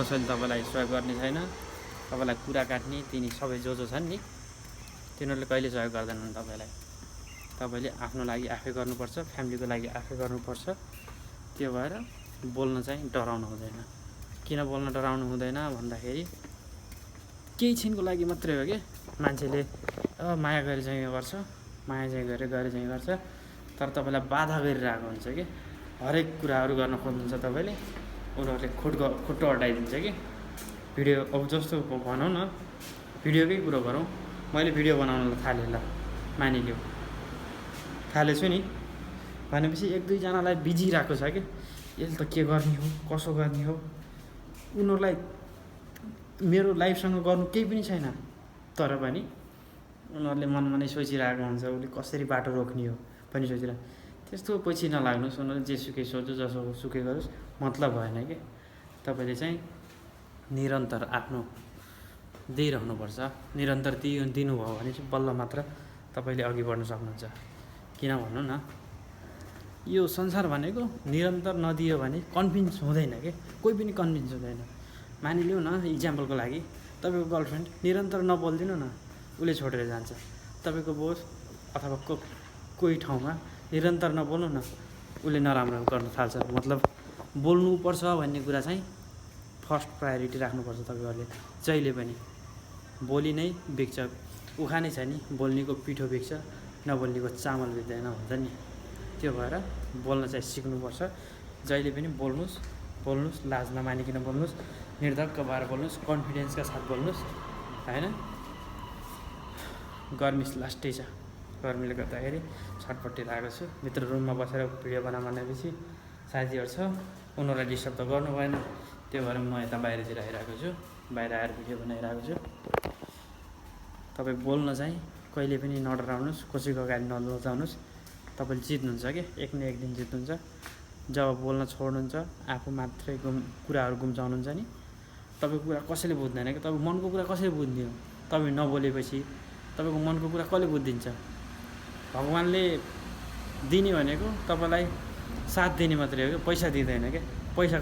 कसैले तपाईँलाई सहयोग गर्ने छैन, तपाईँलाई कुरा काट्ने तिनी सबै जो छन् नि तिनीहरूले कहिले सहयोग गर्दैनन् तपाईँलाई। तपाईँले आफ्नो लागि आफै गर्नुपर्छ, फ्यामिलीको लागि आफै गर्नुपर्छ। त्यो भएर बोल्न चाहिँ डराउनु हुँदैन। किन बोल्न डराउनु हुँदैन भन्दाखेरि केही छिनको लागि मात्रै हो कि मान्छेले माया गरे चाहिँ गर्छ, माया चाहिँ गरे चाहिँ गर्छ, तर तपाईँलाई बाधा गरिरहेको हुन्छ कि हरेक कुराहरू गर्न खोज्नुहुन्छ तपाईँले, उनीहरूले खुट्टो अड्डाइदिन्छ कि। भिडियो अब जस्तो भनौँ न, भिडियोकै कुरो गरौँ। मैले भिडियो बनाउन थालेँ, ल मानिलिउँ थालेछु नि, भनेपछि एक दुईजनालाई बिजिरहेको छ कि यसले त के गर्ने हो, कसो गर्ने हो। उनीहरूलाई मेरो लाइफसँग गर्नु केही पनि छैन, तर पनि उनीहरूले मनमा नै सोचिरहेको हुन्छ उसले कसरी बाटो रोक्ने हो पनि सोचिरहेको। त्यस्तो पछि नलाग्नुहोस्, उनीहरूले जेसुकै सोच्यो जसो सुकै गरोस्, मतलब भएन कि। तपाईँले चाहिँ निरन्तर आफ्नो दिइरहनुपर्छ। निरन्तर दिनुभयो भने चाहिँ बल्ल मात्र तपाईँले अघि बढ्न सक्नुहुन्छ। किन भन्नु न, यो संसार भनेको निरन्तर नदियो भने कन्भिन्स हुँदैन कि, कोही पनि कन्भिन्स हुँदैन। मानिलिउँ न, इक्जाम्पलको लागि तपाईँको गर्लफ्रेन्ड निरन्तर नबोलिदिनु न, उसले छोडेर जान्छ। तपाईँको बोस अथवा कोही ठाउँमा निरन्तर नबोल्नु न, उसले नराम्रो गर्न थाल्छ। मतलब बोल्नुपर्छ भन्ने कुरा चाहिँ फर्स्ट प्रायोरिटी राख्नुपर्छ तपाईँहरूले। जहिले पनि बोली नै बिग्छ, उखानै छ नि, बोल्नेको पिठो बिग्छ, नबोल्नेको चामल बिग्दैन भन्छ नि। त्यो भएर बोल्न चाहिँ सिक्नुपर्छ। जहिले पनि बोल्नुहोस्, लाज नमानिकन बोल्नुहोस्, निर्धक्क भएर बोल्नुहोस्, कन्फिडेन्सका साथ बोल्नुहोस्, होइन। गर्मी लास्टै छ, गर्मीले गर्दाखेरि छटपट्टिरहेको छु। भित्र रुममा बसेर भिडियो बनाउँ भनेपछि साथीहरू छ, उनीहरूलाई डिस्टर्ब त गर्नु भएन। त्यो भएर म यता बाहिरतिर आइरहेको छु, बाहिर आएर भिडियो बनाइरहेको छु। तपाईँ बोल्न चाहिँ कहिले पनि नडराउनुहोस्, कसैको अगाडि नलजाउनुहोस्। तपाईँले जित्नुहुन्छ कि, एक न एक दिन जित्नुहुन्छ। जब बोल्न छोड्नुहुन्छ, आफू मात्रै कुराहरू गुम्चाउनुहुन्छ नि, तपाईँको कुरा कसैले बुझ्दैन कि। तपाईँ मनको कुरा कसैले बुझ्ने हो? तपाईँ नबोलेपछि तपाईँको मनको कुरा कसले बुझिदिन्छ? भगवान्ले दिने भनेको तपाईँलाई साथ दिने मात्रै हो कि, पैसा दिँदैन क्या। पैसा